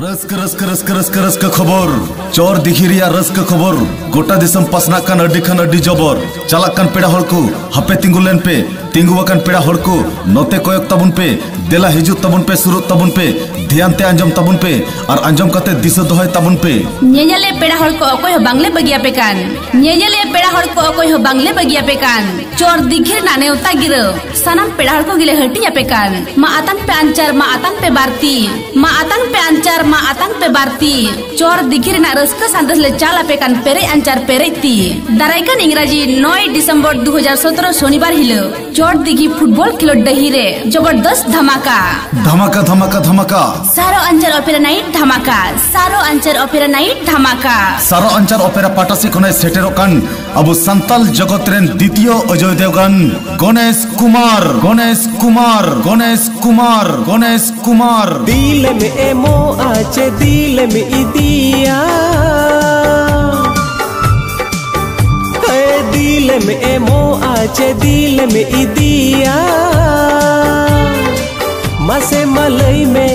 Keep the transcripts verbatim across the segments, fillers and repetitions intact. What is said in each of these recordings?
ᱨᱟᱹᱥᱠᱟᱹ, ᱨᱟᱹᱥᱠᱟᱹ, ᱨᱟᱹᱥᱠᱟᱹ, ᱨᱟᱹᱥᱠᱟᱹ, ᱨᱟᱹᱥᱠᱟᱹ ᱠᱷᱚᱵᱚᱨ᱾ ᱪᱚᱨ ᱫᱤᱜᱷᱤ ᱨᱮᱭᱟᱜ ᱨᱟᱹᱥᱠᱟᱹ ᱠᱷᱚᱵᱚᱨ᱾ ᱜᱚᱴᱟ ᱫᱤᱥᱚᱢ ᱯᱟᱥᱱᱟᱜ ᱠᱟᱱ ᱟᱹᱰᱤ ᱠᱷᱟᱱ ᱟᱹᱰᱤ ᱡᱚᱵᱚᱨ᱾ ᱪᱟᱞᱟᱜ ᱠᱟᱱ ᱯᱮᱲᱟ ᱦᱚᱲ ᱠᱚ, ᱦᱟᱯᱮ ᱛᱤᱸᱜᱩ ᱞᱮᱱ ᱯᱮ᱾ ᱛᱤᱸᱜᱩ ᱟᱠᱟᱱ ᱯᱮᱲᱟ ᱦᱚᱲ ᱠᱚ, ᱱᱚᱛᱮ ᱠᱚᱭᱚᱜ ᱛᱟᱵᱚᱱ ᱯᱮ᱾ ᱫᱮᱞᱟ ᱦᱤᱡᱩᱜ ᱛᱟᱵᱚᱱ ᱯᱮ, ᱥᱩᱨᱩᱜ ᱛᱟᱵᱚᱱ ᱯᱮ᱾ ᱫᱷᱮᱭᱟᱱ ᱛᱮ ᱟᱸᱡᱚᱢ ᱛᱟᱵᱚᱱ ᱯᱮ ᱟᱨ ᱟᱸᱡᱚᱢ ᱠᱟᱛᱮ ᱫᱤᱥᱟᱹ ᱫᱚᱦᱚᱭ ᱛᱟᱵᱚᱱ ᱯᱮ᱾ ᱧᱮᱧᱮᱞᱤᱭᱟᱹ ᱯᱮᱲᱟ ᱦᱚᱲ ᱠᱚ ᱚᱠᱚᱭ ᱦᱚᱸ ᱵᱟᱝᱞᱮ ᱵᱟᱹᱜᱤᱭᱟᱯᱮ ᱠᱟᱱ᱾ ᱧᱮᱧᱮᱞᱤᱭᱟᱹ ᱯᱮᱲᱟ ᱦᱚᱲ ᱠᱚ ᱚᱠᱚᱭ ᱦᱚᱸ ᱵᱟᱝᱞᱮ ᱵᱟᱹᱜᱤᱭᱟᱯᱮ ᱠᱟᱱ᱾ ᱪᱚᱨ ᱫᱤᱜᱷᱤ ᱨᱮᱱᱟᱜ ᱱᱮᱣᱛᱟ ᱜᱤᱨᱟᱹ ᱥᱟᱱᱟᱢ ᱯᱮᱲᱟ ᱦᱚᱲ ᱠᱚ ᱜᱮᱞᱮ ᱦᱟᱹᱴᱤᱧ ᱟᱯᱮ ᱠᱟᱱ᱾ ᱢᱟ ᱟᱛᱟᱝ ᱯᱮ ᱟᱧᱪᱟᱨ, ᱢᱟ ᱟᱛᱟᱝ ᱯᱮ ᱵᱟᱹᱲᱛᱤ᱾ ᱢᱟ ᱟᱛᱟᱝ ᱯᱮ ᱟᱧᱪᱟᱨ, ᱢᱟ ᱟᱛᱟᱝ ᱯᱮ ᱵᱟᱹᱲᱛᱤ᱾ ᱪᱚᱨ ᱫᱤᱜᱷᱤ ᱨᱮᱱᱟᱜ ᱨᱟᱹᱥᱠᱟᱹ ᱥᱟᱸᱫᱮᱥ ᱞᱮ ᱪᱟᱞ ᱟᱯᱮ ᱠᱟᱱ ᱯᱮᱨᱮᱡ ᱟᱧᱪᱟᱨ ᱯᱮᱨᱮᱡ ᱛᱤ᱾ ᱫᱟᱨᱟᱭ ᱠᱟᱱ ᱤᱝᱨᱟᱡᱤ ᱱᱚᱭ ᱰᱤᱥᱮᱢᱵᱚᱨ ᱫᱩ ᱦᱟᱡᱟᱨ ᱥᱚᱛᱨᱚ ᱥᱚᱱᱤᱵᱟᱨ ᱦᱤᱞᱳᱜ ᱪᱚᱴ ᱫᱤᱜᱷᱤ ᱯᱷᱩᱴᱵᱚᱞ ᱠᱷᱮᱞᱳᱰ ᱰᱟᱹᱦᱤ ᱨᱮ ᱡᱚᱵᱚᱨᱫᱚᱥ ᱫᱷᱟᱢᱟᱠᱟ᱾ ᱫᱷᱟᱢᱟᱠᱟ, ᱫᱷᱟᱢᱟᱠᱟ, ᱫᱷᱟᱢᱟᱠᱟ᱾ ᱥᱟᱨᱚ ᱟᱧᱪᱟᱨ ᱚᱯᱮᱨᱟ ᱱᱟᱭᱤᱴ ᱫᱷᱟᱢᱟᱠᱟ᱾ ᱥᱟᱨᱚ ᱟᱧᱪᱟᱨ ᱚᱯᱮᱨᱟ ᱱᱟᱭᱤᱴ ᱫᱷᱟᱢᱟᱠᱟ᱾ ᱥᱟᱨᱚ ᱟᱧᱪᱟᱨ ᱚᱯᱮᱨᱟ ᱯᱟᱦᱴᱟ ᱥᱮᱫ ᱠᱷᱚᱱᱮ ᱥᱮᱴᱮᱨᱚᱜ ᱠᱟᱱ ᱟᱵᱚ ᱥᱟᱱᱛᱟᱞ ᱡᱚᱜᱚᱛ ᱨᱮᱱ ᱫᱤᱛᱤᱭᱚ ᱚᱡᱚᱭ ᱫᱮᱣᱜᱟᱱ, ᱜᱚᱱᱮᱥ ᱠᱩᱢᱟᱨ, ᱜᱚᱱᱮᱥ ᱠᱩᱢᱟᱨ, ᱜᱚᱱᱮᱥ ᱠᱩᱢᱟᱨ, ᱜᱚᱱᱮᱥ ᱠᱩᱢᱟᱨ᱾ ᱫᱤᱞᱮᱢ ᱮᱢᱚᱜᱼᱟ ᱪᱮ ᱫᱤᱞᱮᱢ ᱤᱫᱤᱭᱟ? ᱦᱮ, ᱫᱤᱞᱮᱢ ᱮᱢᱚᱜᱼᱟ ᱪᱮ ᱫᱤᱞᱮᱢ ᱤᱫᱤᱭᱟ? ᱢᱟᱥᱮ ᱢᱟ ᱞᱟᱹᱭ ᱢᱮ,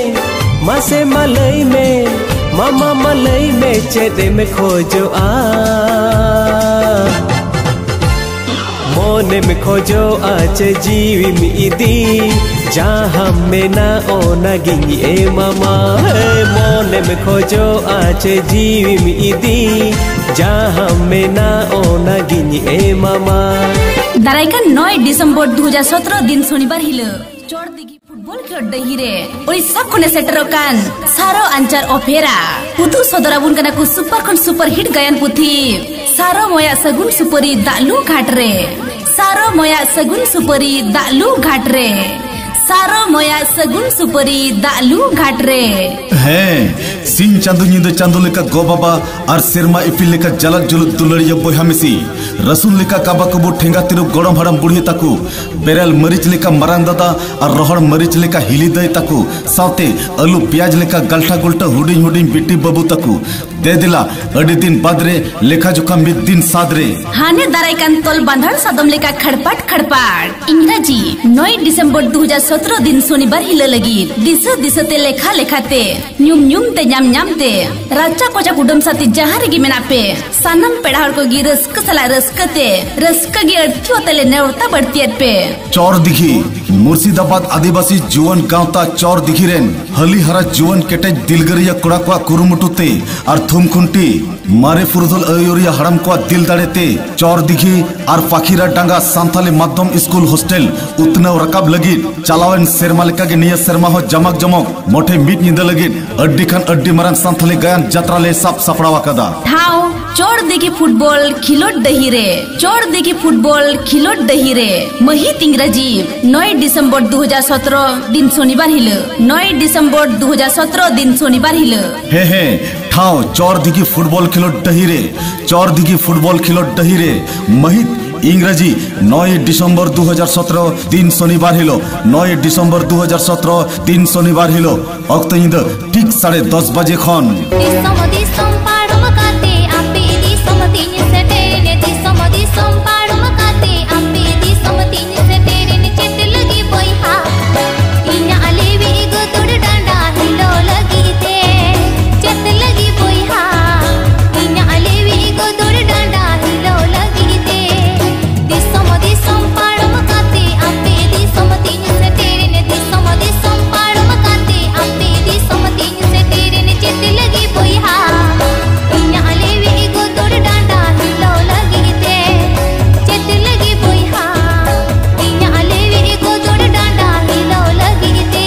ᱢᱟᱥᱮ ᱢᱟ ᱞᱟᱹᱭ ᱢᱮ, ᱢᱟᱢᱟ ᱢᱟ ᱞᱟᱹᱭ ᱢᱮ ᱪᱮᱫ ᱮᱢ ᱠᱷᱚᱡᱚᱜᱼᱟ? ᱢᱚᱱᱮᱢ ᱠᱷᱚᱡᱚᱜᱼᱟ ᱪᱮ ᱡᱤᱣᱤᱢ ᱤᱫᱤ? ᱡᱟᱦᱟᱸ ᱢᱮᱱᱟ ᱚᱱᱟᱜᱤᱧ ᱮᱢᱟᱢᱟ᱾ ᱦᱮ, ᱢᱚᱱᱮᱢ ᱠᱷᱚᱡᱚᱜᱼᱟ ᱪᱮ ᱡᱤᱣᱤᱢ ᱤᱫᱤ? ᱡᱟᱦᱟᱸ ᱢᱮᱱᱟ ᱚᱱᱟᱜᱤᱧ ᱮᱢᱟᱢᱟ᱾ ᱫᱟᱨᱟᱭ ᱠᱟᱱ ᱱᱚᱭ ᱰᱤᱥᱮᱢᱵᱚᱨ ᱫᱩ ᱦᱟᱡᱟᱨ ᱥᱚᱛᱨᱚ ᱫᱤᱱ ᱥᱚᱱᱤᱵᱟᱨ ᱦᱤᱞᱳᱜ ᱪᱚᱲ ᱫᱤᱜᱷᱤ ᱯᱷᱩᱴᱵᱚᱞ ᱠᱷᱮᱞᱳᱰ ᱰᱟᱹᱦᱤ ᱨᱮ ᱩᱲᱤᱥᱥᱟ ᱠᱷᱚᱱᱮ ᱥᱮᱴᱮᱨᱚᱜ ᱠᱟᱱ ᱥᱟᱨᱚ ᱟᱧᱪᱟᱨ ᱚᱯᱮᱨᱟ᱾ ᱩᱫᱩᱜ ᱥᱚᱫᱚᱨ ᱟᱵᱚᱱ ᱠᱟᱱᱟ ᱠᱚ ᱥᱩᱯᱟᱨ ᱠᱷᱚᱱ ᱥᱩᱯᱟᱨ ᱦᱤᱴ ᱜᱟᱭᱟᱱ ᱯᱩᱛᱷᱤ ᱥᱟᱨᱚ ᱢᱚᱭᱟᱜ ᱥᱟᱹᱜᱩᱱ ᱥᱩᱯᱟᱹᱨᱤ ᱫᱟᱜ ᱞᱩ ᱜᱷᱟᱴ ᱨᱮ᱾ ᱥᱟᱨᱚ ᱢᱚᱭᱟᱜ ᱥᱟᱹᱜᱩᱱ ᱥᱩᱯᱟᱹᱨᱤ ᱫᱟᱜ ᱞᱩ ᱜᱷᱟᱴ ᱨᱮ᱾ ᱥᱟᱨᱚ ᱢᱚᱭᱟᱜ ᱥᱟᱹᱜᱩᱱ ᱥᱩᱯᱟᱹᱨᱤ ᱫᱟᱜ ᱞᱩ ᱜᱷᱟᱴ ᱨᱮ᱾ ᱦᱮᱸ, ᱥᱤᱧ ᱪᱟᱸᱫᱚ ᱧᱤᱫᱟᱹ ᱪᱟᱸᱫᱚ ᱞᱮᱠᱟ ᱜᱚ ᱵᱟᱵᱟ ᱟᱨ ᱥᱮᱨᱢᱟ ᱤᱯᱤᱞ ᱞᱮᱠᱟ ᱡᱟᱞᱟᱫ ᱡᱩᱞᱩᱫ ᱫᱩᱞᱟᱹᱲᱤᱭᱟᱹ ᱵᱚᱭᱦᱟ ᱢᱤᱥᱤ, ᱨᱟᱹᱥᱩᱱ ᱞᱮᱠᱟ ᱠᱟᱵᱟ ᱠᱟᱹᱵᱩ ᱴᱷᱮᱸᱜᱟ ᱛᱤᱨᱩᱯ ᱜᱚᱲᱚᱢ ᱦᱟᱲᱟᱢ ᱵᱩᱲᱦᱤ ᱛᱟᱠᱚ, ᱵᱮᱨᱮᱞ ᱢᱟᱹᱨᱤᱪ ᱞᱮᱠᱟ ᱢᱟᱨᱟᱝ ᱫᱟᱫᱟ ᱟᱨ ᱨᱚᱦᱚᱲ ᱢᱟᱹᱨᱤᱪ ᱞᱮᱠᱟ ᱦᱤᱞᱤ ᱫᱟᱹᱭ ᱛᱟᱠᱚ, ᱥᱟᱶᱛᱮ ᱟᱹᱞᱩ ᱯᱮᱸᱭᱟᱡᱽ ᱞᱮᱠᱟ ᱜᱟᱞᱴᱟ ᱜᱩᱞᱴᱟᱹ ᱦᱩᱰᱤᱧ ᱦᱩᱰᱤᱧ ᱵᱤᱴᱤ ᱵᱟᱹᱵᱩ ᱛᱟᱠᱚ᱾ ᱫᱮ ᱫᱮᱞᱟ, ᱟᱹᱰᱤ ᱫᱤᱱ ᱵᱟᱫᱽ ᱨᱮ ᱞᱮᱠᱷᱟ ᱡᱚᱠᱷᱟ ᱢᱤᱫ ᱫᱤᱱ ᱥᱟᱫᱽ ᱨᱮ᱾ ᱦᱟᱱᱮ ᱫᱟᱨᱟᱭ ᱠᱟᱱ ᱛᱚᱞ ᱵᱟᱸᱫᱷᱟᱲ ᱥᱟᱫᱚᱢ ᱞᱮᱠᱟ ᱠᱷᱟᱲᱯᱟᱴ ᱠᱷᱟᱲᱯᱟᱴ᱾ ᱤᱝᱨᱟᱡᱤ ᱱᱚᱭ ᱰᱤᱥᱮᱢᱵᱚᱨ ᱫᱩ ᱦᱟᱡᱟᱨ ᱥᱚᱛᱨᱚ ᱫᱤᱱ ᱥᱚᱱᱤᱵᱟᱨ ᱦᱤᱞᱳᱜ ᱞᱟᱹᱜᱤᱫ ᱫᱤᱥᱟᱹ ᱫᱤᱥᱟᱹᱛᱮ, ᱞᱮᱠᱷᱟ ᱞᱮᱠᱷᱟᱛᱮ, ᱧᱩᱢ ᱧᱩᱢ ᱛᱮ, ᱧᱟᱢ ᱧᱟᱢ ᱛᱮ, ᱨᱟᱪᱟ ᱠᱚᱪᱟ ᱠᱩᱰᱟᱹᱢ ᱥᱟᱛᱮ ᱡᱟᱦᱟᱸ ᱨᱮᱜᱮ ᱢᱮᱱᱟᱜ ᱯᱮ, ᱥᱟᱱᱟᱢ ᱯᱮᱲᱟ ᱦᱚᱲ ᱠᱚᱜᱮ ᱨᱟᱹᱥᱠᱟᱹ ᱥᱟᱞᱟᱜ ᱨᱟᱹᱥᱠᱟᱹ ᱛᱮ, ᱨᱟᱹᱥᱠᱟᱹ ᱜᱮ ᱟᱹᱲᱛᱤ ᱟᱛᱮ ᱞᱮ ᱱᱮᱣᱛᱟ ᱵᱟᱹᱲᱛᱤᱭᱮᱫ ᱯᱮ᱾ ᱪᱚᱨ ᱫᱤᱜᱷᱤ, ᱢᱩᱨᱥᱤᱫᱟᱵᱟᱫ ᱟᱹᱫᱤᱵᱟᱹᱥᱤ ᱡᱩᱣᱟᱹᱱ ᱜᱟᱶᱛᱟ ᱪᱚᱨ ᱫᱤᱜᱷᱤ ᱨᱮᱱ ᱦᱟᱹᱞᱤ ᱦᱟᱨᱟ ᱡᱩᱣᱟᱹᱱ ᱠᱮᱴᱮᱡ ᱫᱤᱞᱜᱟᱹᱨᱤᱭᱟᱹ ᱠᱚᱲᱟ ᱠᱚᱣᱟᱜ ᱠᱩᱨᱩᱢᱩᱴᱩ ᱛᱮ ᱟᱨ ᱛᱷᱩᱢ ᱠᱷᱩᱱᱴᱤ ᱢᱟᱨᱮ ᱯᱩᱨᱩᱫᱷᱩᱞ ᱟᱹᱭᱩᱨᱤᱭᱟᱹ ᱦᱟᱲᱟᱢ ᱠᱚᱣᱟᱜ ᱫᱤᱞ ᱫᱟᱲᱮ ᱛᱮ ᱪᱚᱨ ᱫᱤᱜᱷᱤ ᱟᱨ ᱯᱟᱠᱷᱤᱨᱟ ᱰᱟᱸᱜᱟ ᱥᱟᱱᱛᱟᱞᱤ ᱢᱟᱫᱽᱫᱷᱚᱢ ᱥᱠᱩᱞ ᱦᱳᱥᱴᱮᱞ ᱩᱛᱱᱟᱹᱣ ᱨᱟᱠᱟᱵ ᱞᱟᱹᱜᱤᱫ ᱪᱟᱞᱟᱣᱮᱱ ᱥᱮᱨᱢᱟ ᱞᱮᱠᱟᱜᱮ ᱱᱤᱭᱟᱹ ᱥᱮᱨᱢᱟ ᱦᱚᱸ ᱡᱟᱢᱟᱠ ᱡᱚᱢᱚᱠ ᱢᱚᱴᱷᱮ ᱢᱤᱫ ᱧᱤᱫᱟᱹ ᱞᱟᱹᱜᱤᱫ ᱟᱹᱰᱤ ᱠᱷᱟᱱ ᱟᱹᱰᱤ ᱢᱟᱨᱟᱝ ᱥᱟᱱᱛᱟᱞᱤ ᱜᱟᱭᱟᱱ ᱡᱟᱛᱨᱟ ᱞᱮ ᱥᱟᱵ ᱥᱟᱯᱲᱟᱣ ᱟᱠᱟᱫᱟ᱾ ᱴᱷᱟᱶ, ᱪᱚᱨ ᱫᱤᱜᱷᱤ ᱯᱷᱩᱴᱵᱚᱞ ᱠᱷᱮᱞᱳᱰ ᱰᱟᱹᱦᱤ ᱨᱮ᱾ ᱪᱚᱨ ᱫᱤᱜᱷᱤ ᱯᱷᱩᱴᱵᱚᱞ ᱠᱷᱮᱞᱳᱰ ᱰᱟᱹᱦᱤ ᱨᱮ᱾ ᱢᱟᱹᱦᱤᱛ ᱤᱝᱨᱟᱡᱤ ᱱᱚᱭ ᱰᱤᱥᱮᱢᱵᱚᱨ ᱫᱩ ᱦᱟᱡᱟᱨ ᱥᱚᱛᱨᱚ, ᱫᱤᱱ ᱥᱚᱱᱤᱵᱟᱨ ᱦᱤᱞᱳᱜ᱾ ᱱᱚᱭ ᱰᱤᱥᱮᱢᱵᱚᱨ ᱫᱩ ᱦᱟᱡᱟᱨ ᱥᱚᱛᱨᱚ, ᱫᱤᱱ ᱥᱚᱱᱤᱵᱟᱨ ᱦᱤᱞᱳᱜ᱾ ᱦᱮᱸ, ᱦᱮᱸ, ᱴᱷᱟᱶ ᱪᱚᱨ ᱫᱤᱜᱷᱤ ᱯᱷᱩᱴᱵᱚᱞ ᱠᱷᱮᱞᱳᱰ ᱰᱟᱹᱦᱤ ᱨᱮ᱾ ᱪᱚᱨ ᱫᱤᱜᱷᱤ ᱯᱷᱩᱴᱵᱚᱞ ᱠᱷᱮᱞᱳᱰ ᱰᱟᱹᱦᱤ ᱨᱮ᱾ ᱢᱟᱹᱦᱤᱛ ᱤᱝᱨᱟᱡᱤ ᱱᱚᱭ ᱰᱤᱥᱮᱢᱵᱚᱨ ᱫᱩ ᱦᱟᱡᱟᱨ ᱥᱚᱛᱨᱚ, ᱫᱤᱱ ᱥᱚᱱᱤᱵᱟᱨ ᱦᱤᱞᱳᱜ᱾ ᱱᱚᱭ ᱰᱤᱥᱮᱢᱵᱚᱨ ᱫᱩ ᱦᱟᱡᱟᱨ ᱥᱚᱛᱨᱚ, ᱫᱤᱱ ᱥᱚᱱᱤᱵᱟᱨ ᱦᱤᱞᱳᱜ᱾ ᱚᱠᱛᱚ ᱧᱤᱫᱟᱹ ᱴᱷᱤᱠ ᱥᱟᱲᱮ ᱫᱚᱥ ᱵᱟᱡᱮ ᱠᱷᱚᱱ᱾ ᱫᱤᱥᱚᱢ ᱫᱤᱥᱚᱢ ᱯᱟᱨᱚᱢ ᱠᱟᱛᱮ ᱟᱯᱮ ᱫᱤᱥᱚᱢ ᱛᱤᱧ ᱥᱮᱴᱮᱨᱮᱱ᱾ ᱫᱤᱥᱚᱢ ᱫᱤᱥᱚᱢ ᱯᱟᱨᱚᱢ ᱠᱟᱛᱮ ᱟᱯᱮ ᱫᱤᱥᱚᱢ ᱛᱤᱧ ᱥᱮᱴᱮᱨᱮᱱ᱾ ᱪᱮᱫ ᱞᱟᱹᱜᱤᱫ ᱵᱚᱭᱦᱟ ᱤᱧᱟᱜ ᱞᱤᱣᱤ ᱜᱚᱫᱩᱨ ᱰᱟᱸᱰᱟ ᱦᱤᱞᱟᱹᱣ ᱞᱟᱹᱜᱤᱫ ᱛᱮ? ᱪᱮᱫ ᱞᱟᱹᱜᱤᱫ ᱵᱚᱭᱦᱟ ᱤᱧᱟᱜ ᱞᱤᱣᱤ ᱜᱚᱫᱩᱨ ᱰᱟᱸᱰᱟ ᱦᱤᱞᱟᱹᱣ ᱞᱟᱹᱜᱤᱫ ᱛᱮ? ᱫᱤᱥᱚᱢ ᱫᱤᱥᱚᱢ ᱯᱟᱨᱚᱢ ᱠᱟᱛᱮ ᱟᱯᱮ ᱫᱤᱥᱚᱢ ᱛᱤᱧ ᱥᱮᱴᱮᱨᱮᱱ᱾ ᱫᱤᱥᱚᱢ ᱫᱤᱥᱚᱢ ᱯᱟᱨᱚᱢ ᱠᱟᱛᱮ ᱟᱯᱮ ᱫᱤᱥᱚᱢ ᱛᱤᱧ ᱥᱮᱴᱮᱨᱮᱱ᱾ ᱪᱮᱫ ᱞᱟᱹᱜᱤᱫ ᱵᱚᱭᱦᱟ ᱤᱧᱟᱜ ᱞᱤᱣᱤ ᱜᱚᱫᱩᱨ ᱰᱟᱸᱰᱟ ᱦᱤᱞᱟᱹᱣ ᱞᱟᱹᱜᱤᱫ ᱛᱮ? ᱪᱮᱫ ᱞᱟᱹᱜᱤᱫ ᱵᱚᱭᱦᱟ ᱤᱧᱟᱜ ᱞᱤᱣᱤ ᱜᱚᱫᱩᱨ ᱰᱟᱸᱰᱟ ᱦᱤᱞᱟᱹᱣ ᱞᱟᱹᱜᱤᱫ ᱛᱮ?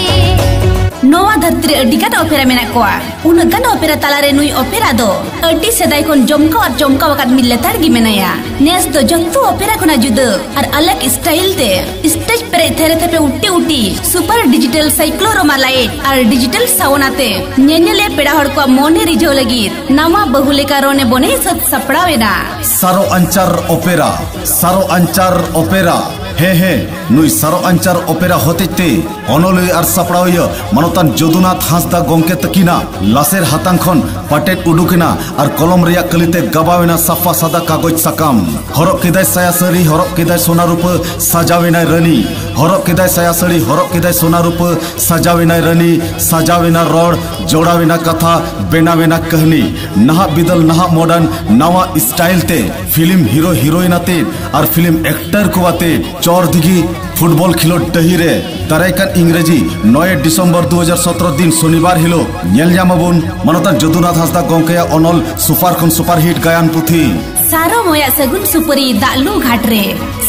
ᱱᱚᱣᱟ ᱫᱷᱟᱹᱨᱛᱤ ᱨᱮ ᱟᱹᱰᱤ ᱜᱟᱱ ᱚᱯᱮᱨᱟ ᱢᱮᱱᱟᱜ ᱠᱚᱣᱟ᱾ ᱩᱱᱟᱹᱜ ᱜᱟᱱ ᱚᱯᱮᱨᱟ ᱛᱟᱞᱟᱨᱮ ᱱᱩᱭ ᱚᱯᱮᱨᱟ ᱫᱚ ᱟᱹᱰᱤ ᱥᱮᱫᱟᱭ ᱠᱷᱚᱱ ᱡᱚᱢᱠᱟᱣ ᱟᱨ ᱪᱚᱢᱠᱟᱣ ᱟᱠᱟᱫ ᱢᱤᱫ ᱞᱮᱛᱟᱲ ᱜᱮ ᱢᱮᱱᱟᱭᱟ᱾ ᱱᱮᱥ ᱫᱚ ᱡᱚᱛᱚ ᱚᱯᱮᱨᱟ ᱠᱷᱚᱱᱟᱜ ᱡᱩᱫᱟᱹ ᱟᱨ ᱟᱞᱟᱜᱽ ᱥᱴᱟᱭᱤᱞ ᱛᱮ ᱥᱴᱮᱡᱽ ᱯᱮᱨᱮᱡ ᱛᱷᱮᱨᱮ ᱛᱷᱮᱯᱮ ᱩᱴᱤ ᱩᱴᱤ ᱥᱩᱯᱟᱨ ᱰᱤᱡᱤᱴᱟᱞ ᱥᱟᱭᱠᱞᱳᱨᱳᱢᱟ ᱞᱟᱭᱤᱴ ᱟᱨ ᱰᱤᱡᱤᱴᱟᱞ ᱥᱟᱣᱩᱱᱰ ᱟᱛᱮ ᱧᱮᱧᱮᱞᱤᱭᱟᱹ ᱯᱮᱲᱟ ᱦᱚᱲ ᱠᱚᱣᱟᱜ ᱢᱚᱱᱮ ᱨᱤᱡᱷᱟᱹᱣ ᱞᱟᱹᱜᱤᱫ ᱱᱟᱣᱟ ᱵᱟᱹᱦᱩ ᱞᱮᱠᱟ ᱨᱚᱱᱮ ᱵᱚᱱᱮ ᱥᱟᱹᱛ ᱥᱟᱯᱲᱟᱣ ᱮᱱᱟ᱾ ᱥᱟᱨᱚ ᱟᱧᱪᱟᱨ ᱚᱯᱮᱨᱟ, ᱥᱟᱨᱚ ᱟᱧᱪᱟᱨ ᱚᱯᱮᱨᱟ, ᱦᱮᱸ ᱦᱮᱸ, ᱱᱩᱭ ᱥᱟᱨᱚ ᱟᱧᱪᱟᱨ ᱚᱯᱮᱨᱟ ᱦᱚᱛᱮᱡ ᱛᱮ ᱚᱱᱚᱞᱤᱭᱟᱹ ᱟᱨ ᱥᱟᱯᱲᱟᱣᱤᱭᱟᱹ ᱢᱟᱱᱚᱛᱟᱱ ᱡᱚᱫᱩᱱᱟᱛᱷ ᱦᱟᱸᱥᱫᱟ ᱜᱚᱢᱠᱮ ᱛᱟᱹᱠᱤᱱᱟᱜ ᱞᱟᱥᱮᱨ ᱦᱟᱛᱟᱝ ᱠᱷᱚᱱ ᱯᱟᱴᱮᱫ ᱩᱰᱩᱠ ᱮᱱᱟ ᱟᱨ ᱠᱚᱞᱚᱢ ᱨᱮᱭᱟᱜ ᱠᱟᱹᱞᱤᱛᱮ ᱜᱟᱵᱟᱣ ᱮᱱᱟ ᱥᱟᱯᱷᱟ ᱥᱟᱫᱟ ᱠᱟᱜᱚᱡᱽ ᱥᱟᱠᱟᱢ᱾ ᱦᱚᱨᱚᱜ ᱠᱮᱫᱟᱭ ᱥᱟᱭᱟ ᱥᱟᱹᱲᱤ, ᱦᱚᱨᱚᱜ ᱠᱮᱫᱟᱭ ᱥᱚᱱᱟ ᱨᱩᱯᱟᱹ, ᱥᱟᱡᱟᱣ ᱮᱱᱟᱭ ᱨᱟᱹᱱᱤ᱾ ᱦᱚᱨᱚᱜ ᱠᱮᱫᱟᱭ ᱥᱟᱭᱟ ᱥᱟᱹᱲᱤ, ᱦᱚᱨᱚᱜ ᱠᱮᱫᱟᱭ ᱥᱚᱱᱟ ᱨᱩᱯᱟᱹ, ᱥᱟᱡᱟᱣ ᱮᱱᱟᱭ ᱨᱟᱹᱱᱤ, ᱥᱟᱡᱟᱣ ᱮᱱᱟ ᱨᱚᱲ, ᱡᱚᱲᱟᱣ ᱮᱱᱟ ᱠᱟᱛᱷᱟ, ᱵᱮᱱᱟᱣ ᱮᱱᱟ ᱠᱟᱹᱦᱱᱤ᱾ ᱱᱟᱦᱟᱜ ᱵᱤᱫᱟᱹᱞ, ᱱᱟᱦᱟᱜ ᱢᱚᱰᱟᱨᱱ, ᱱᱟᱣᱟ ᱥᱴᱟᱭᱤᱞ ᱛᱮ ᱯᱷᱤᱞᱢ ᱦᱤᱨᱳ ᱦᱤᱨᱳᱭᱤᱱ ᱟᱛᱮᱫ ᱟᱨ ᱯᱷᱤᱞᱢ ᱮᱠᱴᱟᱨ ᱠᱚ ᱟᱛᱮᱫ ᱪᱚᱨ ᱫᱤᱜᱷᱤ ᱯᱷᱩᱴᱵᱚᱞ ᱠᱷᱮᱞᱳᱰ ᱰᱟᱹᱦᱤ ᱨᱮ ᱫᱟᱨᱟᱭ ᱠᱟᱱ ᱤᱝᱨᱮᱡᱤ ᱱᱚᱭᱮ ᱰᱤᱥᱮᱢᱵᱚᱨ ᱫᱩ ᱦᱟᱡᱟᱨ ᱥᱚᱛᱨᱚ ᱫᱤᱱ ᱥᱚᱱᱤᱵᱟᱨ ᱦᱤᱞᱳᱜ ᱧᱮᱞ ᱧᱟᱢ ᱟᱵᱚᱱ ᱢᱟᱱᱚᱛᱟᱱ ᱡᱚᱫᱩᱱᱟᱛᱷ ᱦᱟᱸᱥᱫᱟ ᱜᱚᱢᱠᱮᱭᱟᱜ ᱚᱱᱚᱞ ᱥᱩᱯᱟᱨ ᱠᱷᱚᱱ ᱥᱩᱯᱟᱨ ᱦᱤᱴ ᱜᱟᱭᱟᱱ ᱯᱩᱛᱷᱤ᱾ ᱥᱟᱨᱚ ᱢᱚᱭᱟᱜ ᱥᱟᱹᱜᱩᱱ ᱥᱩᱯᱟᱹᱨᱤ ᱫᱟᱜ ᱞᱩ ᱜᱷᱟᱴ ᱨᱮ᱾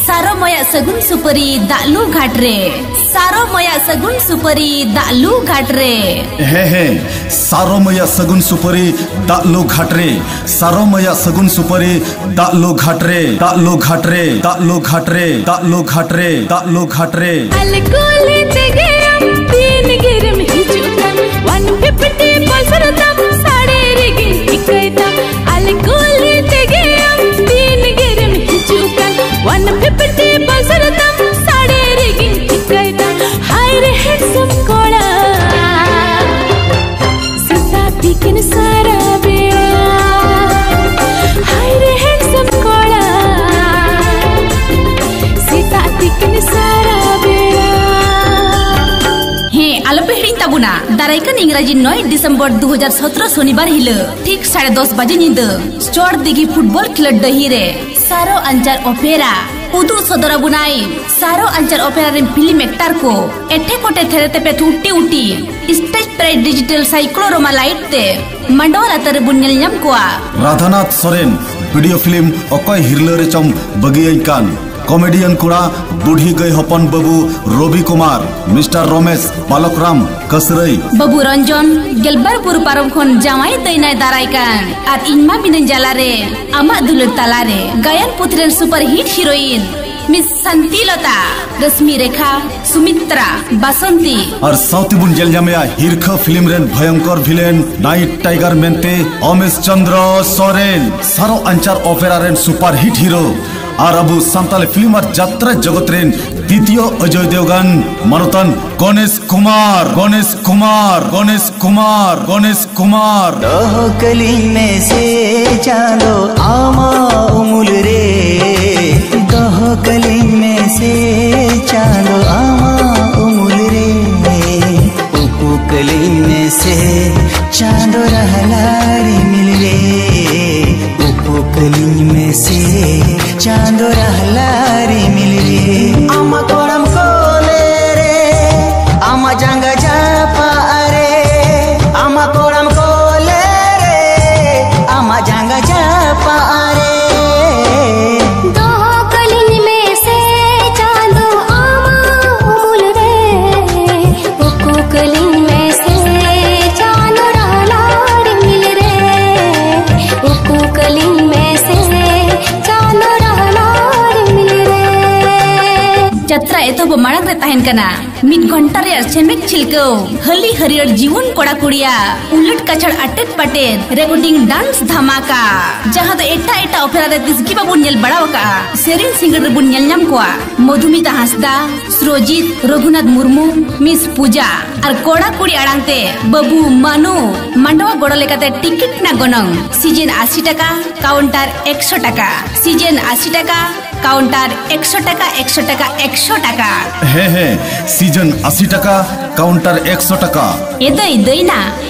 ᱥᱟᱨᱚ ᱢᱚᱭᱟᱜ ᱥᱟᱹᱜᱩᱱ ᱥᱩᱯᱟᱹᱨᱤ ᱫᱟᱜ ᱞᱩ ᱜᱷᱟᱴ ᱨᱮ᱾ ᱥᱟᱨᱚ ᱢᱚᱭᱟᱜ ᱥᱟᱹᱜᱩᱱ ᱥᱩᱯᱟᱹᱨᱤ ᱫᱟᱜ ᱞᱩ ᱜᱷᱟᱴ ᱨᱮ᱾ ᱦᱮᱸ ᱦᱮᱸ, ᱥᱟᱨᱚ ᱢᱚᱭᱟᱜ ᱥᱟᱹᱜᱩᱱ ᱥᱩᱯᱟᱹᱨᱤ ᱫᱟᱜ ᱞᱩ ᱜᱷᱟᱴ ᱨᱮ᱾ ᱥᱟᱨᱚ ᱢᱚᱭᱟᱜ ᱥᱟᱹᱜᱩᱱ ᱥᱩᱯᱟᱹᱨᱤ ᱫᱟᱜ ᱞᱩ ᱜᱷᱟᱴ ᱨᱮ, ᱫᱟᱜ ᱞᱩ ᱜᱷᱟᱴ ᱨᱮ, ᱫᱟᱜ ᱞᱩ ᱜᱷᱟᱴ ᱨᱮ, ᱫᱟᱜ ᱞᱩ ᱜᱷᱟᱴ ᱨᱮ, ᱫᱟᱜ ᱞᱩ ᱜᱷᱟᱴ ᱨᱮ᱾ ᱟᱞᱮ ᱠᱩᱞᱤ ᱛᱮᱜᱮ ᱟᱢ ᱛᱤᱱ ᱜᱮᱨᱮᱢ ᱦᱤᱡᱩᱜ ᱠᱟᱱ, ᱚᱣᱟᱱ ᱯᱷᱤᱯᱴᱤ ᱯᱚᱭᱥᱟ ᱨᱮ ᱫᱟᱢ ᱥᱟᱲᱮ ᱨᱮᱜᱮᱧ ᱴᱷᱤᱠᱟᱹᱭ ᱫᱟ᱾ ᱟᱞᱮ ᱠᱩᱞᱤ ᱛᱮᱜᱮ ᱟᱢ ᱛᱤᱱ ᱜᱮᱨᱮᱢ ᱦᱤᱡᱩᱜ ᱠᱟᱱ, ᱚᱣᱟᱱ ᱯᱷᱤᱯᱴᱤ ᱯᱚᱭᱥᱟ ᱨᱮ ᱫᱟᱢ ᱥᱟᱲᱮ ᱨᱮᱜᱮᱧ ᱴᱷᱤᱠᱟᱹᱭ ᱫᱟ᱾ ᱦᱟᱭ ᱨᱮ ᱦᱮᱱᱰᱥᱟᱢ ᱠᱚᱲᱟ, ᱥᱮᱛᱟᱜ ᱛᱤᱠᱤᱱ ᱥᱟᱨᱟ ᱵᱮᱲᱟ᱾ ᱦᱟᱭ ᱨᱮ ᱦᱮᱱᱰᱥᱟᱢ ᱠᱚᱲᱟ, ᱥᱮᱛᱟᱜ ᱛᱤᱠᱤᱱ ᱥᱟᱨᱟ ᱵᱮᱲᱟ᱾ ᱦᱮᱸ, ᱟᱞᱚᱯᱮ ᱦᱤᱲᱤᱧ ᱛᱟᱵᱚᱱᱟ, ᱫᱟᱨᱟᱭ ᱠᱟᱱ ᱤᱝᱨᱟᱡᱤ ᱱᱚᱭ ᱰᱤᱥᱮᱢᱵᱚᱨ ᱫᱩ ᱦᱟᱡᱟᱨ ᱥᱚᱛᱨᱚ ᱥᱚᱱᱤᱵᱟᱨ ᱦᱤᱞᱳᱜ ᱴᱷᱤᱠ ᱥᱟᱲᱮ ᱫᱚᱥ ᱵᱟᱡᱮ ᱧᱤᱫᱟᱹ ᱪᱚᱲ ᱫᱤᱜᱷᱤ ᱯᱷᱩᱴᱵᱚᱞ ᱠᱷᱮᱞᱳᱰ ᱰᱟᱹᱦᱤ ᱨᱮ ᱥᱟᱨᱚ ᱟᱧᱪᱟᱨ ᱚᱯᱮᱨᱟ ᱩᱫᱩᱜ ᱥᱚᱫᱚᱨ ᱟᱵᱚᱱᱟᱭ᱾ ᱥᱟᱨᱚ ᱟᱧᱪᱟᱨ ᱚᱯᱮᱨᱟ ᱨᱮᱱ ᱯᱷᱤᱞᱢ ᱮᱠᱴᱟᱨ ᱠᱚ ᱮᱴᱷᱮ ᱠᱚᱴᱮ ᱛᱷᱮᱨᱮ ᱛᱮᱯᱮ ᱛᱷᱩᱴᱤ ᱩᱴᱤ ᱥᱴᱮᱡᱽ ᱯᱨᱟᱭᱤᱡᱽ ᱰᱤᱡᱤᱴᱟᱞ ᱥᱟᱭᱠᱞᱳᱨᱳᱢᱟ ᱞᱟᱭᱤᱴ ᱛᱮ ᱢᱟᱰᱣᱟ ᱞᱟᱛᱟᱨ ᱨᱮᱵᱚᱱ ᱧᱮᱞ ᱧᱟᱢ ᱠᱚᱣᱟ᱾ ᱨᱟᱫᱷᱟᱱᱟᱛᱷ ᱥᱚᱨᱮᱱ, ᱵᱷᱤᱰᱤᱭᱳ ᱯᱷᱤᱞᱢ ᱚᱠᱚᱭ ᱦᱤᱨᱞᱟᱹ ᱨᱮᱪᱚᱢ ᱵᱟᱹᱜᱤᱭᱟᱹᱧ ᱠᱟᱱ, ᱠᱚᱢᱮᱰᱤᱭᱟᱱ ᱠᱚᱲᱟ, ᱵᱩᱰᱷᱤ ᱜᱟᱹᱭ ᱦᱚᱯᱚᱱ ᱵᱟᱹᱵᱩ ᱨᱚᱵᱤ ᱠᱩᱢᱟᱨ, ᱢᱤᱥᱴᱟᱨ ᱨᱚᱢᱮᱥ, ᱵᱟᱞᱚᱠ ᱨᱟᱢ, ᱠᱟᱹᱥᱨᱟᱹᱭ᱾ ᱵᱟᱹᱵᱩ ᱨᱚᱧᱡᱚᱱ, ᱜᱮᱞᱵᱟᱨ ᱵᱩᱨᱩ ᱯᱟᱨᱚᱢ ᱠᱷᱚᱱ ᱡᱟᱶᱟᱭ ᱫᱟᱹᱭᱱᱟᱭ ᱫᱟᱨᱟᱭ ᱠᱟᱱ, ᱟᱨ ᱤᱧ ᱢᱟ ᱢᱤᱱᱟᱹᱧ ᱡᱟᱞᱟᱨᱮ, ᱟᱢᱟᱜ ᱫᱩᱞᱟᱹᱲ ᱛᱟᱞᱟᱨᱮ᱾ ᱜᱟᱭᱟᱱ ᱯᱩᱛᱷᱤ ᱨᱮᱱ super hit heroine miss Santilata, Rashmi Rekha, Sumitra, Basanti. ᱟᱨ ᱥᱟᱶᱛᱮ ᱵᱚᱱ ᱧᱮᱞ ᱧᱟᱢᱮᱭᱟ ᱦᱤᱨᱠᱷᱟᱹ ᱯᱷᱤᱞᱢ ᱨᱮᱱ ᱵᱷᱚᱭᱚᱝᱠᱚᱨ ᱵᱷᱤᱞᱮᱱ ᱱᱟᱭᱤᱴ ᱴᱟᱭᱜᱟᱨ ᱢᱮᱱᱛᱮ ᱚᱢᱮᱥ ᱪᱚᱱᱫᱨᱚ ᱥᱚᱨᱮᱱ, ᱥᱟᱨᱚ ᱟᱧᱪᱟᱨ ᱚᱯᱮᱨᱟ ᱨᱮᱱ ᱥᱩᱯᱟᱨ ᱦᱤᱴ ᱦᱤᱨᱳ᱾ ᱟᱨ ᱟᱵᱚ ᱥᱟᱱᱛᱟᱞᱤ ᱯᱷᱤᱞᱢ ᱟᱨ ᱡᱟᱛᱨᱟ ᱡᱚᱜᱚᱛ ᱨᱮᱱ ᱫᱤᱛᱤᱭᱚ ᱚᱡᱚᱭ ᱫᱮᱣᱜᱟᱱ, ᱢᱟᱱᱚᱛᱟᱱ ᱜᱚᱱᱮᱥ ᱠᱩᱢᱟᱨ, ᱜᱚᱱᱮᱥ ᱠᱩᱢᱟᱨ, ᱜᱚᱱᱮᱥ ᱠᱩᱢᱟᱨ᱾ ᱫᱚᱦᱚ ᱠᱟᱹᱞᱤᱧ ᱢᱮᱥᱮ ᱪᱟᱸᱫᱚ ᱟᱢᱟᱜ ᱩᱢᱩᱞ ᱨᱮ, ᱫᱚᱦᱚ ᱠᱟᱹᱞᱤᱧ ᱢᱮᱥᱮ ᱪᱟᱸᱫᱚ ᱟᱢᱟᱜ ᱩᱢᱩᱞ ᱨᱮ, ᱩᱯᱩ ᱠᱟᱹᱞᱤᱧ ᱢᱮᱥᱮ ᱪᱟᱸᱫᱚ ᱨᱟᱦᱞᱟ ᱨᱤᱢᱤᱞ ᱨᱮ, ᱩᱯᱩ ᱠᱟᱹᱞᱤᱧ ᱢᱮᱥᱮ ᱪᱟᱸᱫᱚ ᱨᱟᱦᱞᱟ ᱨᱤᱢᱤᱞ ᱨᱮ᱾ ᱟᱢᱟᱜ ᱠᱚᱲᱟᱢ ᱠᱚᱞᱮ ᱨᱮ, ᱟᱢᱟᱜ ᱡᱟᱸᱜᱟ ᱡᱟᱯᱟᱜ ᱨᱮ, ᱟᱢᱟᱜ ᱠᱚᱲᱟᱢ ᱠᱚᱞᱮ ᱨᱮ, ᱟᱢᱟᱜ ᱡᱟᱸᱜᱟ ᱡᱟᱯᱟᱜ ᱨᱮ᱾ ᱫᱚᱦᱚ ᱠᱟᱹᱞᱤᱧ ᱢᱮᱥᱮ ᱪᱟᱸᱫᱚ ᱟᱢᱟᱜ ᱩᱢᱩᱞ ᱨᱮ, ᱩᱠᱩ ᱠᱟᱹᱞᱤᱧ ᱢᱮᱥᱮ ᱪᱟᱸᱫᱚ ᱨᱟᱦᱞᱟ ᱨᱤᱢᱤᱞ ᱨᱮ, ᱩᱠᱩ ᱠᱟᱹᱞᱤᱧ ᱢᱮᱥᱮ ᱪᱟᱸᱫᱚ ᱨᱟᱦᱞᱟ ᱨᱤᱢᱤᱞ ᱨᱮ᱾ ᱡᱟᱛᱨᱟ ᱮᱛᱚᱦᱚᱵ ᱢᱟᱲᱟᱝ ᱨᱮ ᱛᱟᱦᱮᱱ ᱠᱟᱱᱟ ᱢᱤᱫ ᱜᱷᱚᱱᱴᱟ ᱨᱮᱭᱟᱜ ᱥᱮᱢᱮᱫ ᱪᱷᱤᱞᱠᱟᱹᱣ, ᱦᱟᱹᱞᱤ ᱦᱟᱹᱨᱭᱟᱹᱲ ᱡᱤᱭᱚᱱ ᱠᱚᱲᱟ ᱠᱩᱲᱤᱭᱟᱜ ᱩᱞᱟᱹᱴ ᱠᱟᱪᱷᱟᱲ ᱟᱴᱮᱫ ᱯᱟᱴᱮᱫ ᱨᱮᱠᱚᱨᱰᱤᱝ ᱰᱟᱱᱥ ᱫᱷᱟᱢᱟᱠᱟ, ᱡᱟᱦᱟᱸ ᱫᱚ ᱮᱴᱟᱜ ᱮᱴᱟᱜ ᱚᱯᱮᱨᱟ ᱨᱮ ᱛᱤᱥ ᱜᱮ ᱵᱟᱵᱚᱱ ᱧᱮᱞ ᱵᱟᱲᱟᱣ ᱟᱠᱟᱫᱼᱟ᱾ ᱥᱮᱨᱮᱧ ᱥᱤᱸᱜᱟᱹᱲ ᱨᱮᱵᱚᱱ ᱧᱮᱞ ᱧᱟᱢ ᱠᱚᱣᱟ ᱢᱚᱫᱷᱩᱢᱤᱛᱟ ᱦᱟᱸᱥᱫᱟ, ᱥᱨᱚᱡᱤᱛ, ᱨᱚᱜᱷᱩᱱᱟᱛᱷ ᱢᱩᱨᱢᱩ, ᱢᱤᱥ ᱯᱩᱡᱟ ᱟᱨ ᱠᱚᱲᱟ ᱠᱩᱲᱤ ᱟᱲᱟᱝ ᱛᱮ ᱵᱟᱹᱵᱩ ᱢᱟᱱᱩ᱾ ᱢᱟᱸᱰᱣᱟ ᱜᱚᱲᱚ ᱞᱮᱠᱟᱛᱮ ᱴᱤᱠᱤᱴ ᱨᱮᱱᱟᱜ ᱜᱚᱱᱚᱝ ᱥᱤᱡᱮᱱ ᱟᱥᱤ ᱴᱟᱠᱟ, ᱠᱟᱣᱩᱱᱴᱟᱨ ᱮᱠᱥᱚ ᱴᱟᱠᱟ᱾ ᱥᱤᱡᱮᱱ ᱟᱥᱤ ᱴᱟᱠᱟ, ᱠᱟᱣᱩᱱᱴᱟᱨ ᱮᱠᱥᱚ ᱴᱟᱠᱟ, ᱮᱠᱥᱚ ᱴᱟᱠᱟ, ᱮᱠᱥᱚ ᱴᱟᱠᱟ᱾ ᱦᱮᱸ, ᱦᱮᱸ, ᱥᱤᱡᱚᱱ ᱟᱥᱤ ᱴᱟᱠᱟ, ᱠᱟᱣᱩᱱᱴᱟᱨ ᱮᱠᱥᱚ ᱴᱟᱠᱟ᱾ ᱮ ᱫᱟᱹᱭ, ᱫᱟᱹᱭ ᱱᱟ,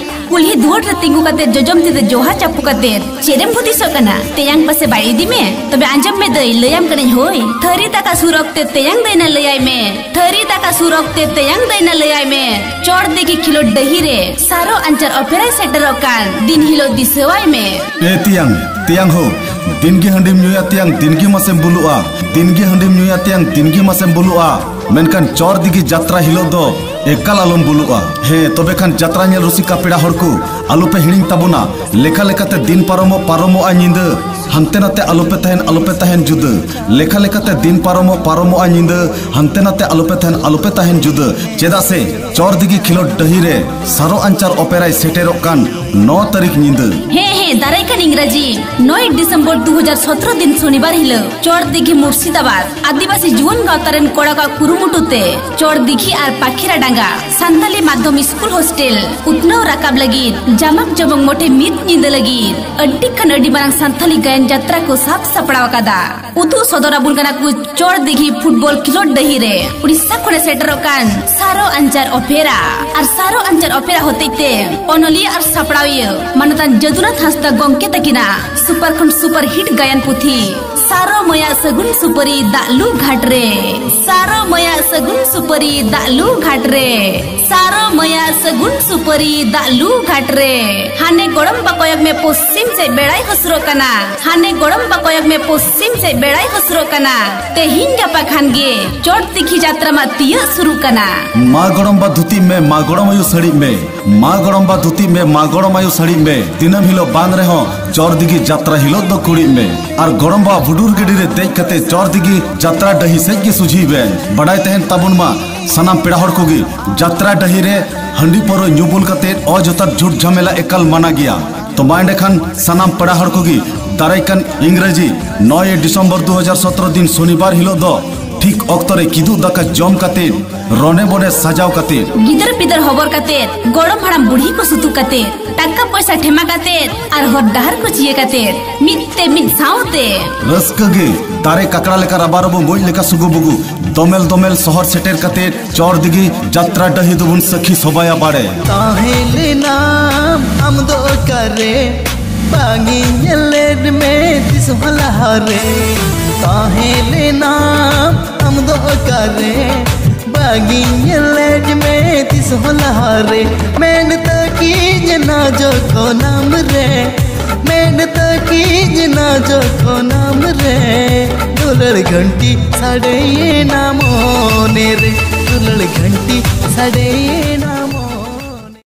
ᱠᱩᱞᱦᱤ ᱫᱩᱣᱟᱹᱨ ᱨᱮ ᱛᱤᱸᱜᱩ ᱠᱟᱛᱮ, ᱡᱚᱡᱚᱢ ᱛᱤ ᱛᱮ ᱡᱚᱦᱟ ᱪᱟᱯᱚ ᱠᱟᱛᱮ ᱪᱮᱫ ᱮᱢ ᱦᱩᱫᱤᱥᱚᱜ ᱠᱟᱱᱟ? ᱛᱮᱭᱟᱝ ᱯᱟᱥᱮ ᱵᱟᱭ ᱤᱫᱤ ᱢᱮ? ᱛᱚᱵᱮ ᱟᱸᱡᱚᱢ ᱢᱮ ᱫᱟᱹᱭ, ᱞᱟᱹᱭᱟᱢ ᱠᱟᱹᱱᱟᱹᱧ ᱦᱳᱭ᱾ ᱛᱷᱟᱹᱨᱤ ᱫᱟᱠᱟ ᱥᱩᱨ ᱚᱠᱛᱮ ᱛᱮᱭᱟᱝ ᱫᱟᱹᱭ ᱱᱟ ᱞᱟᱹᱭᱟᱭ ᱢᱮ᱾ ᱛᱷᱟᱹᱨᱤ ᱫᱟᱠᱟ ᱥᱩᱨ ᱚᱠᱛᱮ ᱛᱮᱭᱟᱝ ᱫᱟᱹᱭ ᱱᱟ ᱞᱟᱹᱭᱟᱭ ᱢᱮ᱾ ᱪᱚᱨ ᱫᱤᱜᱷᱤ ᱠᱷᱮᱞᱳᱰ ᱰᱟᱹᱦᱤ ᱨᱮ ᱥᱟᱨᱚ ᱟᱧᱪᱟᱨ ᱚᱯᱮᱨᱟᱭ ᱥᱮᱴᱮᱨᱚᱜ ᱠᱟᱱ ᱫᱤᱱ ᱦᱤᱞᱳᱜ ᱫᱤᱥᱟᱹᱣᱟᱭ ᱢᱮ᱾ ᱮ ᱛᱮᱭᱟᱝ, ᱛᱮᱭᱟᱝ ᱦᱳ, ᱫᱤᱱ ᱜᱮ ᱦᱟᱺᱰᱤᱢ ᱧᱩᱭᱟ ᱛᱮᱭᱟᱝ, ᱫᱤᱱ ᱜᱮ ᱢᱟᱥᱮᱢ ᱵᱩᱞᱩᱜᱼᱟ, ᱫᱤᱱ ᱜᱮ ᱦᱟᱺᱰᱤᱢ ᱧᱩᱭᱟ ᱛᱮᱭᱟᱝ, ᱫᱤᱱ ᱜᱮ ᱢᱟᱥᱮᱢ ᱵᱩᱞᱩᱜᱼᱟ, ᱢᱮᱱᱠᱷᱟᱱ ᱪᱚᱨ ᱫᱤᱜᱷᱤ ᱡᱟᱛᱨᱟ ᱦᱤᱞᱳᱜ ᱫᱚ ᱮᱠᱟᱞ ᱟᱞᱚᱢ ᱵᱩᱞᱩᱜᱼᱟ᱾ ᱦᱮᱸ, ᱛᱚᱵᱮ ᱠᱷᱟᱱ ᱡᱟᱛᱨᱟ ᱧᱮᱞ ᱨᱩᱥᱤᱠᱟ ᱯᱮᱲᱟ ᱦᱚᱲ ᱠᱚ, ᱟᱞᱚᱯᱮ ᱦᱤᱲᱤᱧ ᱛᱟᱵᱚᱱᱟ, ᱞᱮᱠᱷᱟ ᱞᱮᱠᱟᱛᱮ ᱫᱤᱱ ᱯᱟᱨᱚᱢᱚᱜ, ᱯᱟᱨᱚᱢᱚᱜᱼᱟ ᱧᱤᱫᱟᱹ, ᱦᱟᱱᱛᱮ ᱱᱟᱛᱮ ᱟᱞᱚᱯᱮ ᱛᱟᱦᱮᱱ, ᱟᱞᱚᱯᱮ ᱛᱟᱦᱮᱱ ᱡᱩᱫᱟᱹ᱾ ᱞᱮᱠᱷᱟ ᱞᱮᱠᱟᱛᱮ ᱫᱤᱱ ᱯᱟᱨᱚᱢᱚᱜ, ᱯᱟᱨᱚᱢᱚᱜᱼᱟ ᱧᱤᱫᱟᱹ, ᱦᱟᱱᱛᱮ ᱱᱟᱛᱮ ᱟᱞᱚᱯᱮ ᱛᱟᱦᱮᱱ, ᱟᱞᱚᱯᱮ ᱛᱟᱦᱮᱱ ᱡᱩᱫᱟᱹ᱾ ᱪᱮᱫᱟᱜ ᱥᱮ ᱪᱚᱨ ᱫᱤᱜᱷᱤ ᱠᱷᱮᱞᱳᱰ ᱰᱟᱹᱦᱤ ᱨᱮ ᱥᱟᱨᱚ ᱟᱧᱪᱟᱨ ᱚᱯᱮᱨᱟᱭ ᱥᱮᱴᱮᱨᱚᱜ ᱠᱟᱱ ᱱᱚ ᱛᱟᱹᱨᱤᱠᱷ ᱧᱤᱫᱟᱹ᱾ ᱦᱮᱸ, ᱦᱮᱸ, ᱫᱟᱨᱟᱭ ᱠᱟᱱ ᱤᱝᱨᱟᱡᱤ ᱱᱚᱭ ᱰᱤᱥᱮᱢᱵᱚᱨ ᱫᱩ ᱦᱟᱡᱟᱨ ᱥᱚᱛᱨᱚ ᱫᱤᱱ ᱥᱚᱱᱤᱵᱟᱨ ᱦᱤᱞᱳᱜ ᱪᱚᱲ ᱫᱤᱜᱷᱤ ᱢᱩᱨᱥᱤᱫᱟᱵᱟᱫᱽ ᱟᱹᱫᱤᱵᱟᱹᱥᱤ ᱡᱩᱣᱟᱹᱱ ᱜᱟᱶᱛᱟ ᱨᱮᱱ ᱠᱚᱲᱟ ᱠᱚᱣᱟᱜ ᱠᱩᱨᱩᱢᱩᱴᱩ ᱛᱮ ᱪᱚᱲ ᱫᱤᱜᱷᱤ ᱟᱨ ᱯᱟᱠᱷᱤᱨᱟ ᱰᱟᱸᱜᱟ ᱥᱟᱱᱛᱟᱞᱤ ᱢᱟᱫᱽᱫᱷᱚᱢ ᱥᱠᱩᱞ ᱦᱳᱥᱴᱮᱞ ᱩᱛᱱᱟᱹᱣ ᱨᱟᱠᱟᱵ ᱞᱟᱹᱜᱤᱫ ᱡᱟᱢᱟᱠ ᱡᱚᱢᱚᱠ ᱢᱚᱴᱷᱮ ᱢᱤᱫ ᱧᱤᱫᱟᱹ ᱞᱟᱹᱜᱤᱫ ᱟᱹᱰᱤ ᱠᱷᱟᱱ ᱟᱹᱰᱤ ᱢᱟᱨᱟᱝ ᱥᱟᱱᱛᱟᱞᱤ ᱜᱟᱭᱟᱱ ᱡᱟᱛᱨᱟ ᱠᱚ ᱥᱟᱵ ᱥᱟᱯᱲᱟᱣ ᱟᱠᱟᱫᱟ᱾ ᱩᱫᱩᱜ ᱥᱚᱫᱚᱨ ᱟᱵᱚᱱ ᱠᱟᱱᱟ ᱠᱚ ᱪᱚᱲ ᱫᱤᱜᱷᱤ ᱯᱷᱩᱴᱵᱚᱞ ᱠᱷᱮᱞᱳᱰ ᱰᱟᱹᱦᱤ ᱨᱮ ᱩᱲᱤᱥᱥᱟ ᱠᱷᱚᱱᱮ ᱥᱮᱴᱮᱨᱚᱜ ᱠᱟᱱ ᱥᱟᱨᱚ ᱟᱧᱪᱟᱨ ᱚᱯᱮᱨᱟ᱾ ᱟᱨ ᱥᱟᱨᱚ ᱟᱧᱪᱟᱨ ᱚᱯᱮᱨᱟ ᱦᱚᱛᱮᱡ ᱛᱮ ᱚᱱᱚᱞᱤᱭᱟᱹ ᱟᱨ ᱥᱟᱯᱲᱟᱣᱤᱭᱟᱹ ᱢᱟᱱᱚᱛᱟᱱ ᱡᱟᱫᱩᱱᱟᱛᱷ ᱦᱟᱸᱥᱫᱟ ᱜᱚᱢᱠᱮ ᱛᱟᱹᱠᱤᱱᱟᱜ ᱥᱩᱯᱟᱨ ᱠᱷᱚᱱ ᱥᱩᱯᱟᱨ ᱦᱤᱴ ᱜᱟᱭᱟᱱ ᱯᱩᱛᱷᱤ ᱥᱟᱨᱚ ᱢᱟᱹᱭᱟᱜ ᱥᱟᱹᱜᱩᱱ ᱥᱩᱯᱟᱹᱨᱤ ᱫᱟᱜ ᱞᱩ ᱜᱷᱟᱴ ᱨᱮ, ᱥᱟᱨᱚ ᱢᱟᱹᱭᱟᱜ ᱥᱟᱹᱜᱩᱱ ᱥᱩᱯᱟᱹᱨᱤ ᱫᱟᱜ ᱞᱩ ᱜᱷᱟᱴ ᱨᱮ, ᱥᱟᱨᱚ ᱢᱟᱹᱭᱟᱜ ᱥᱟᱹᱜᱩᱱ ᱥᱩᱯᱟᱹᱨᱤ ᱫᱟᱜ ᱞᱩ ᱜᱷᱟᱴ ᱨᱮ᱾ ᱦᱟᱱᱮ ᱜᱚᱲᱚᱢ ᱵᱟ ᱠᱚᱭᱚᱜ ᱢᱮ ᱯᱚᱥᱪᱤᱢ ᱥᱮᱫ ᱵᱮᱲᱟᱭ ᱦᱟᱹᱥᱩᱨᱚᱜ ᱠᱟᱱᱟ, ᱦᱟᱱᱮ ᱜᱚᱲᱚᱢ ᱵᱟ ᱠᱚᱭᱚᱜ ᱢᱮ ᱯᱚᱥᱪᱤᱢ ᱥᱮᱫ ᱵᱮᱲᱟᱭ ᱦᱟᱹᱥᱩᱨᱚᱜ ᱠᱟᱱᱟ᱾ ᱛᱮᱦᱮᱧ ᱜᱟᱯᱟ ᱠᱷᱟᱱ ᱜᱮ ᱪᱚᱴ ᱫᱤᱜᱷᱤ ᱡᱟᱛᱨᱟ ᱢᱟ ᱛᱤᱭᱟᱹᱜ ᱥᱩᱨᱩᱜ ᱠᱟᱱᱟ᱾ ᱢᱟ ᱜᱚᱲᱚᱢ ᱵᱟ ᱫᱷᱩᱛᱤᱜ ᱢᱮ, ᱢᱟ ᱜᱚᱲᱚᱢ ᱟᱭᱳ ᱥᱟᱹᱲᱤᱜ ᱢᱮ, ᱢᱟ ᱜᱚᱲᱚᱢ ᱵᱟ ᱫᱷᱩᱛᱤᱜ ᱢᱮ, ᱢᱟ ᱜᱚᱲᱚᱢ ᱟᱭᱳ ᱥᱟᱹᱲᱤᱜ ᱢᱮ᱾ ᱫᱤᱱᱟᱹᱢ ᱦᱤᱞᱳᱜ ᱵᱟᱝ ᱨᱮᱦᱚᱸ ᱪᱚᱨ ᱫᱤᱜᱷᱤ ᱡᱟᱛᱨᱟ ᱦᱤᱞᱳᱜ ᱫᱚ ᱠᱩᱲᱤᱜ ᱢᱮ᱾ ᱟᱨ ᱜᱚᱲᱚᱢ ᱵᱟ ᱵᱷᱩᱰᱩᱨ ᱜᱟᱹᱰᱤ ᱨᱮ ᱫᱮᱡ ᱠᱟᱛᱮ ᱪᱚᱨ ᱫᱤᱜᱷᱤ ᱡᱟᱛᱨᱟ ᱰᱟᱹᱦᱤ ᱥᱮᱫ ᱜᱮ ᱥᱚᱡᱷᱮᱭ ᱵᱮᱱ᱾ ᱵᱟᱰᱟᱭ ᱛᱟᱦᱮᱱ ᱛᱟᱵᱚᱱ ᱢᱟ ᱥᱟᱱᱟᱢ ᱯᱮᱲᱟ ᱦᱚᱲ ᱠᱚᱜᱮ, ᱡᱟᱛᱨᱟ ᱰᱟᱹᱦᱤ ᱨᱮ ᱦᱟᱺᱰᱤ ᱯᱟᱹᱣᱨᱟᱹ ᱧᱩ ᱵᱩᱞ ᱠᱟᱛᱮ ᱚᱡᱚᱛᱷᱟᱛ ᱡᱷᱩᱴ ᱡᱷᱟᱢᱮᱞᱟ ᱮᱠᱟᱞ ᱢᱟᱱᱟ ᱜᱮᱭᱟ᱾ ᱛᱚ ᱢᱟ ᱮᱸᱰᱮᱠᱷᱟᱱ ᱥᱟᱱᱟᱢ ᱯᱮᱲᱟ ᱦᱚᱲ ᱠᱚᱜᱮ ᱫᱟᱨᱟᱭ ᱠᱟᱱ ᱤᱝᱨᱮᱡᱤ ᱱᱚᱭ ᱰᱤᱥᱮᱢᱵᱚᱨ ᱫᱩ ᱦᱟᱡᱟᱨ ᱥᱚᱛᱨᱚ ᱫᱤᱱ ᱥᱚᱱᱤᱵᱟᱨ ᱦᱤᱞᱳᱜ ᱫᱚ ᱴᱷᱤᱠ ᱚᱠᱛᱚ ᱨᱮ ᱠᱤᱫᱩᱜ ᱫᱟᱠᱟ ᱡᱚᱢ ᱠᱟᱛᱮ, ᱨᱚᱱᱮ ᱵᱚᱱᱮ ᱥᱟᱡᱟᱣ ᱠᱟᱛᱮ, ᱜᱤᱫᱟᱹᱨ ᱯᱤᱫᱟᱹᱨ ᱦᱚᱵᱚᱨ ᱠᱟᱛᱮ, ᱜᱚᱲᱚᱢ ᱦᱟᱲᱟᱢ ᱵᱩᱲᱦᱤ ᱠᱚ ᱥᱩᱛᱩᱜ ᱠᱟᱛᱮ, ᱴᱟᱠᱟ ᱯᱚᱭᱥᱟ ᱴᱷᱮᱢᱟ ᱠᱟᱛᱮ ᱟᱨ ᱦᱚᱨ ᱰᱟᱦᱟᱨ ᱠᱚ ᱪᱤᱭᱟᱹ ᱠᱟᱛᱮ ᱢᱤᱫ ᱛᱮ ᱢᱤᱫ ᱥᱟᱶᱛᱮ ᱨᱟᱹᱥᱠᱟᱹ ᱜᱮ ᱫᱟᱨᱮ ᱠᱟᱠᱲᱟ ᱞᱮᱠᱟ ᱨᱟᱵᱟ ᱨᱟᱵᱩ ᱢᱩᱡ ᱞᱮᱠᱟ ᱥᱩᱜᱩ ᱵᱩᱜᱩ ᱫᱚᱢᱮᱞ ᱫᱚᱢᱮᱞ ᱥᱚᱦᱚᱨ ᱥᱮᱴᱮᱨ ᱠᱟᱛᱮ ᱪᱚᱨ ᱫᱤᱜᱷᱤ ᱡᱟᱛᱨᱟ ᱰᱟᱹᱦᱤ ᱫᱚᱵᱚᱱ ᱥᱟᱹᱠᱷᱤ ᱥᱚᱵᱟᱭᱟ ᱵᱟᱲᱮ᱾ ᱛᱟᱦᱮᱸ ᱞᱮᱱᱟᱢ ᱟᱢ ᱫᱚ ᱚᱠᱟᱨᱮ? ᱵᱟᱝ ᱤᱧ ᱧᱮᱞ ᱞᱮᱫ ᱢᱮ ᱛᱤᱥ ᱦᱚᱸ ᱞᱟᱦᱟᱨᱮ᱾ ᱛᱟᱦᱮᱸ ᱞᱮᱱᱟᱢ ᱟᱢ ᱫᱚ ᱚᱠᱟᱨᱮ? ᱵᱟᱝ ᱤᱧ ᱧᱮᱞ ᱞᱮᱫ ᱢᱮ ᱛᱤᱥ ᱦᱚᱸ ᱞᱟᱦᱟᱨᱮ᱾ ᱢᱮᱱ ᱛᱟᱹᱠᱤᱧ ᱮᱱᱟ ᱡᱚᱠᱷᱚᱱ ᱟᱢ ᱨᱮ, ᱢᱮᱱ ᱛᱟᱹᱠᱤᱧ ᱮᱱᱟ ᱡᱚᱠᱷᱚᱱ ᱟᱢ ᱨᱮ᱾ ᱫᱩᱞᱟᱹᱲ ᱜᱷᱟᱱᱴᱤ ᱥᱟᱰᱮᱭᱮᱱᱟ ᱢᱚᱱᱮ ᱨᱮ, ᱫᱩᱞᱟᱹᱲ ᱜᱷᱟᱱᱴᱤ ᱥᱟᱰᱮᱭᱮᱱᱟ